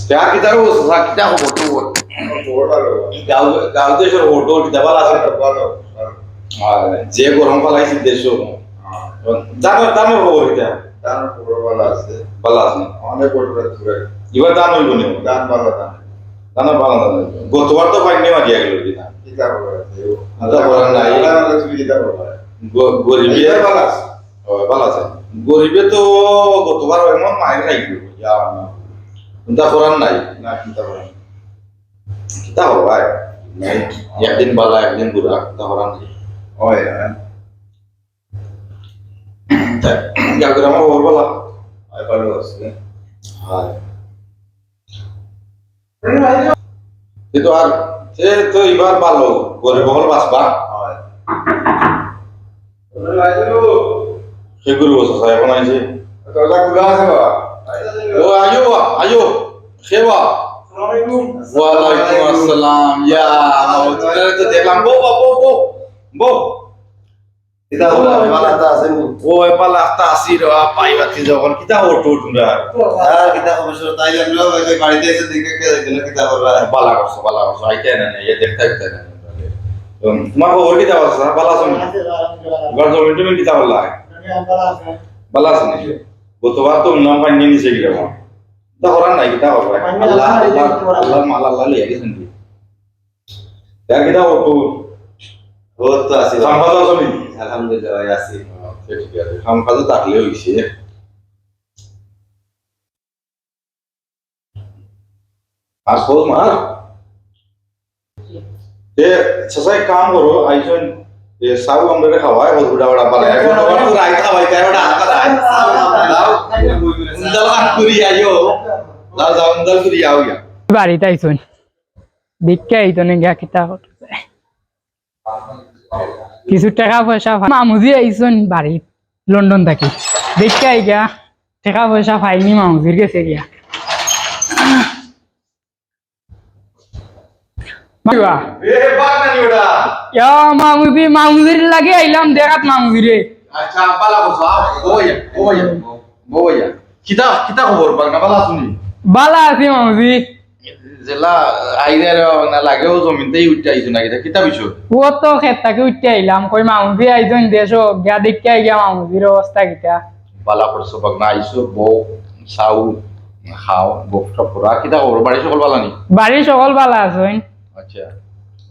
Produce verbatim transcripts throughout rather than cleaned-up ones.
চা কিতা অবস্থা? চা কিতা খবর টবর? খবর ভালো। গাঁও, গাঁও দেশর খবর টবর কিতা ভালা আছে? ভালো, ভালো। আর যে গরম ফালাইছে দেশো। হ্যাঁ। ধানর, ধানর খবর কিতা? ধানর খবর ভালো আছে। ভালো আছে। অনেক বড় বড় তুলে। এবার ধান অইবো নি? ধান ভালো ধান। ধান ভালো ধান অইবো। গতবার তো পানি মারিয়া গেল কিনা? কিতা খবর আছে? কিতা খবর নাই। ধান ভালো আছে, কিতা খবর? গ-, গরিবে এবার ভালো আছে। ও, ভালো আছে। গরিবে তো গতবার এমন মাইর খাইল, ইয়া আল্লাহ। চিন্তা করার নাই। না, চিন্তা করার নাই। কিতা খবর ভাই? নাই। একদিন বালা, একদিন বুরা, চিন্তা করার নাই। ওই, হ্যাঁ। তা, ইয়া করে আমার খবর বালা। ওই, ভালো আছে। হ্যাঁ। কিন্তু আর সে তো এবার ভালো, গরিব হল বাঁচবা। হয়। সে গরিব অবস্থা এখন আইছে। দরজা খোলা আছে বাবা। ও, আইও বা, আইও। সে বা। আসসালামু আলাইকুম। ওয়ালাইকুম আসসালাম। ইয়া, মামু, তোরে তো দেখলাম। বউ, বউ, বউ, বউ। বউ। কিতা খবর? ভালা তো আছেন? ও, এ ভালা তো আছি রে, ভাই, বাতি যখন। কিতা খবর তোর তোমরা? হ্যাঁ, কিতা খবর? সব তাই আমরা ওই, ওই বাড়িতে এসে দেখে কে দেখে না, কিতা খবর? ভালা করছো, ভালা করছো। আইতে না, না, ইয়ে দেখতে, দেখতে না। তো তোমার খবর কিতা আছে? ভালা আছো নি? আছে, আলহামদুলিল্লাহ। এবার জমি টমি কিতা করলা? জমি আমার আছে। ভালা আছো নি? গতবার তো নাম পাইনি নিচে গেলাম। কিতা করার নাই, কিতা করবে? পাইনি, আল্লাহ, আল্লাহ, আল্লাহ, আল্লাহ, আল্লাহ, আল্লাহ, আল্লাহ, আল্লাহ, আল্লাহ, আল্লাহ, আল্লাহ, আল্লাহ, আল্লাহ, আল্লাহ, আল্লাহ, আলহামদুলিল্লাহ, ভাই, আছি। আচ্ছা, ঠিক আছে। কাম কাজে থাকলে অইছে। আর খোঁজ মার। এ, চাচা, এক কাম করো, আইজন, এ, সাউ আমরারে খাওয়ায়, হল বুড়া বড়া পালে। এখন তোমার তো রাইত খাওয়াই, তাই ওটা আনতা রাইত। যাও, উন্দাল কাম করি আইও। যাও, যাও, উন্দাল করি আও ইয়া। বাড়িত আইছইন। ভিক্ষা আইতো নে গিয়া কিতা করতে। কিছু টেকা পয়সা পাই। মামুজি আইছইন বাড়িত, লন্ডন থাকি। ভিক্ষা আই গিয়া, টেকা পয়সা পাইনি মামুজির গেছে গিয়া। বাবা। এ, বাঘ নানি ওটা? ইয়া মামুজি, মামুজির লাগি আইলাম দেখাত মামুজিরে। আচ্ছা, ভালা বসো, আও, বইয়া, বইয়া, বইয়া। কিতা, কিতা খবর, বাঘ না, ভালা আছো নি? ভালা আছি মামুজি। জেলা আইরে রে বাবা, না লাগেও জমিনতেই উঠতে আইছো না, কিতা, কিতা বিষয়? ও তো খেত থাকি উঠতে আইলাম, কই মামুজি আইছইন দেশো, গিয়া দেখতে আই গিয়া মামুজির অবস্থা কিতা। ভালা করছো বাঘ না, আইছো, বউ, চাও, খাও, গপ টপ করো। আর কিতা খবর? বাড়ির সকল ভালা নি? বাড়ির সকল ভালা আছইন। আচ্ছা।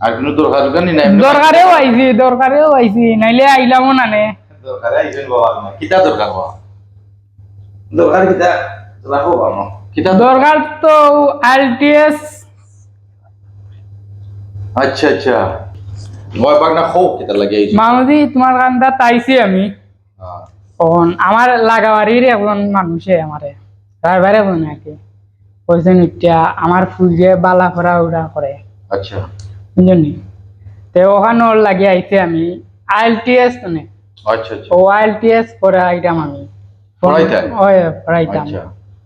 আর কোনো দরকার দরকার নি না? এমনি দরকারেও আইছি, দরকারেও আইছি, নাইলে আইলামও না নে। দরকারে আইছেন বাবা, না। কিতা দরকার বাবা? দরকার কিতা? রাখো বাবা। কিতা দরকার? দরকার তো আইএলটিএস। আচ্ছা, আচ্ছা। ওই বাগনা খো কিতা লাগে আইছো? মামুজি, তোমার কান্দাত আইছি আমি। হ্যাঁ। অখন আমার লাগাবাড়ির একজন মানুষে আমারে, ড্রাইভার একজন আর কি, কইছইন ইটা আমার ফুলরে বালা করা উড়া করে। আচ্ছা। বুঝছইন নি? তে অখান ওর লাগি আইছি আমি, আইএলটিএস নে। আচ্ছা, আচ্ছা। ও আইএলটিএস পড়াইতাম আমি। পড়াইতা? ওই, পড়াইতাম। আচ্ছা।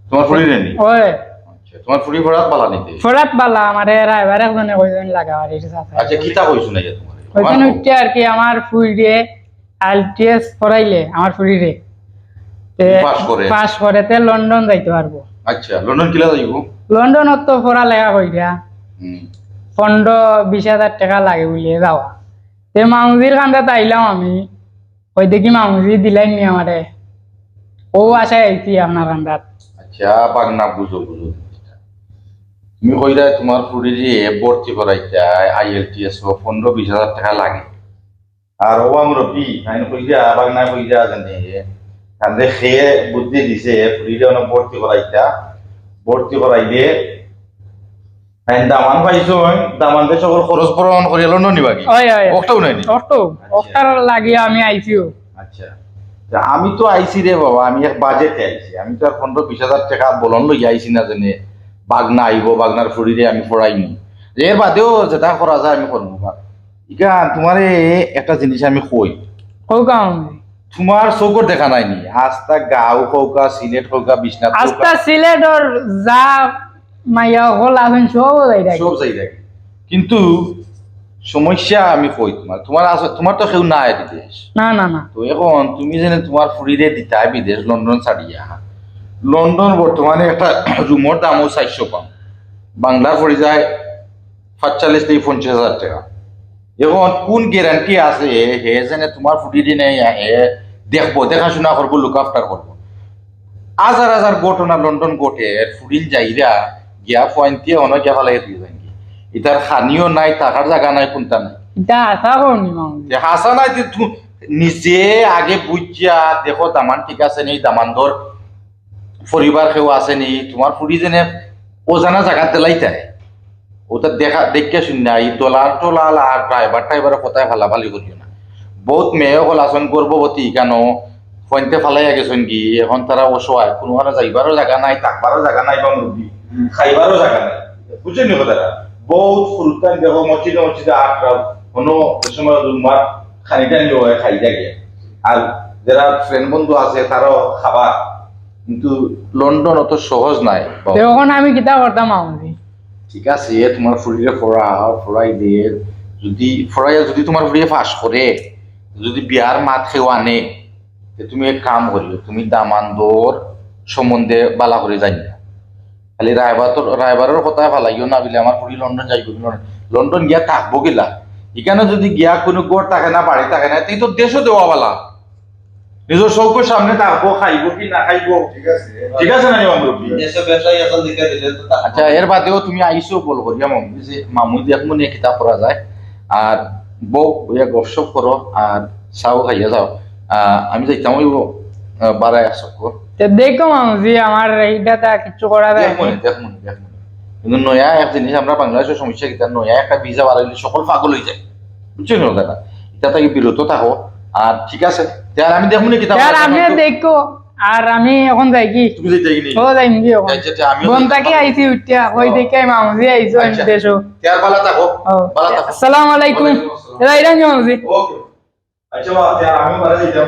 তোমার ফুড়িরে নি? ওই। আচ্ছা, তোমার ফুড়ি পড়াত বালা নি তে? পড়াত বালা, আমারে ড্রাইভার একজনে কইছইন লাগাবাড়ির চাচা। আচ্ছা, কিতা কইছইন আইয়া তোমারে? কইছইন তোমার ইটা আর কি আমার ফুলরে আইএলটিএস পড়াইলে আমার ফুড়িরে। তে পাস করে? পাস করে তে লন্ডন যাইতে পারবো। আচ্ছা, লন্ডন কিলা যাইবো? লন্ডন অত পড়া লেখা কইরা। হুম। পনেরো বিশ হাজার টেকা লাগে বুলে যাওয়া। তে মামুজির কান্দাত আইলাম আমি। কই দেখি মামুজি দিলাইন নি আমারে। ও আশায় আইছি আপনার কান্দাত। আচ্ছা, বাগনা বুঝো, বুঝো। তুমি কইরা তোমার ফুড়িরে ভর্তি করাইতা, আইএলটিএস ও পনেরো বিশ হাজার টেকা লাগে। আর ও আমার রবি, তাইন কইরা, বাগনা কইরা জানে, তানরে খেয়ে বুদ্ধি দিছে, ফুড়িরে অনো ভর্তি করাইতা, ভর্তি করাইলে, তাইন দামান পাইছইন, দামানতে সকল খরচ পূরণ করিয়া লন্ডন নিবাগি। ওই, ওই। অখটাও নাই নি? অখটাও, আচ্ছা। অখটার লাগিয়া আমি আইছিও। আচ্ছা। তে আমি তো আইছি রে বাবা, আমি এক বাজেটে আইছি। আমি তো আর পনেরো বিশ হাজার টেকা বলন লইয়া আইছি না জানে, বাগনা আইবো, বাগনার ফুড়িরে আমি পড়াইমু। এর বাদেও যেটা করা যায় আমি করমু। ইখান তোমারে একটা জিনিস আমি কই। কও কাম। তোমার চকুর দেখা নাই নি? আস্তা গাঁও কউক্কা, সিলেট কউক্কা, বিশ্বনাথ কউক্কা। আস্তা সিলেটর যা মাইয়া অকল আছইন সব যাই রাখি। সব যাই রাখি। কিন্তু সমস্যা আমি কই তোমার, তোমার আস-, তোমার তো কেউ নাই বিদেশ। না, না, না। তো অখন তুমি যেন তোমার ফুড়িরে দিতায় বিদেশ, লন্ডন ছাড়িয়া। লন্ডন বর্তমানে একটা রুমর দামও চাইরশো পাউন্ড। বাংলার পড়ি যায় পাঁচচল্লিশ থাকি পঞ্চাশ হাজার টেকা। এখন কুন গ্যারান্টি আছে হে যেনে তুমার ফুড়িরে নেই হে দেখবো, দেখাশুনা করবো, লুক আফটার করবো? হাজার হাজার ঘটনা লন্ডন ঘটে, ফুড়িন যাইরা গিয়া ফুয়াইন্তে অনো গিয়া ফালাই দিয়া যাইগি। ইতার খানিও নাই, থাকার জাগা নাই, কুনতা নাই। ইতা হাছা কওনি মামু। যে হাছা নাই, তুই নিজে আগে বুঝিয়া দেখো দামান ঠিক আছে নি, দামান্দর পরিবার কেউ আছে নি, তুমার ফুড়ি যেনে অজানা জাগাত দিলাইতায়। ওটা দেখা, দেখিয়া শুনিয়া, ই দলাল টলাল আর ড্রাইভার টাইভার কথায় ফালাফালি করিও না। বউত মেয়ে অকল আছইন গর্ভবতী, কেন ফুয়াইন্তে ফালাইয়া গেছইন গি, এখন তারা অসহায়, কুনুখানো যাইবারও জাগা নাই, থাকবারও জাগা নাই বা মুরব্বি, খাইবারও জাগা নাই। বুঝছইন নি কথাটা? বউত ফুরুতাইন দেখো মসজিদে মসজিদে আটরাও, কোনো সময় জুম্মার খানি টানি অয় খাই যায়। আর যেরা ফ্রেন্ড বন্ধু আছে তারাও খাবার, কিন্তু লন্ডন অত সহজ নাই। তে অখন আমি কিতা করতাম মামুজি? ঠিক আছে, তুমার ফুড়িরে পড়াও, পড়াই দে, যদি পড়াইয়া যদি তুমার ফুড়িয়ে পাস করে, যদি বিয়ার মাত কেউ আনে, তে তুমি এক কাম করিও, তুমি দামান্দর সম্বন্ধে বালা করি জানিও। খালি রায়বার, রায়বারর কথায় ফালাইও না, বলে আমার ফুড়ি লন্ডন যাইবো কি, লন্ডন, লন্ডন গিয়া থাকবো কিলা? ইখানো যদি গিয়া কুনু ঘর থাকে না, বাড়ি থাকে না, তে তো দেশো দেওয়া বালা। নিজর চউখর সামনে থাকবো, খাইবো কি না খাইবো। ঠিক আছে। ঠিক আছে না, ইমাম মুরব্বি? দেশো ব্যবসায়ী এখন দেখা দিলে তো তা আচ্ছা, এর বাদেও তুমি আইছো বল করিয়া মামু, যে মামু দেখমু নে কিতা করা যায়। আর বউ ইয়া গপসপ করো, আর চাও খাইয়া যাও। আহ, আমি যাইতাম অইবো, আহ, বারা এক চক্কর। তে দেখো মামুজি, আমার ইটা তা কিচ্ছু করা যায় দেখমু না। নে, দেখমু নে, দেখমু নে। কিন্তু নয়া এক জিনিস, আমরা বাংলাদেশর সমস্যা কিতা, নয়া একটা ভিসা বাড়াইলে সকল পাগল অই যায়। বুঝছো নি কথাটা? ইটা থাকি বিরত থাকো। আর ঠিক আছে, তে আর আমি দেখমু নে কিতা তে আর করা যায়। আপনি দেখো, আর আমি এখন যাই কি? তুমি যাইতায় কি নি? ও, যাইমু কি এখন? আচ্ছা, আচ্ছা, আমিও বন যাইতাম। থাকি আইছি উঠিয়া, ওই ও। দেখে মামুজি আইছো, আমি আচ্ছা। দেশো। তে আর বালা থাকো, ও। বালা থাকো। আসসালামু আলাইকুম। ওয়ালাইকুম আসসালাম। এরা ইরান মামুজি। ওকে। আচ্ছা, বাবা, তে আর আমি বারা যাইতাম।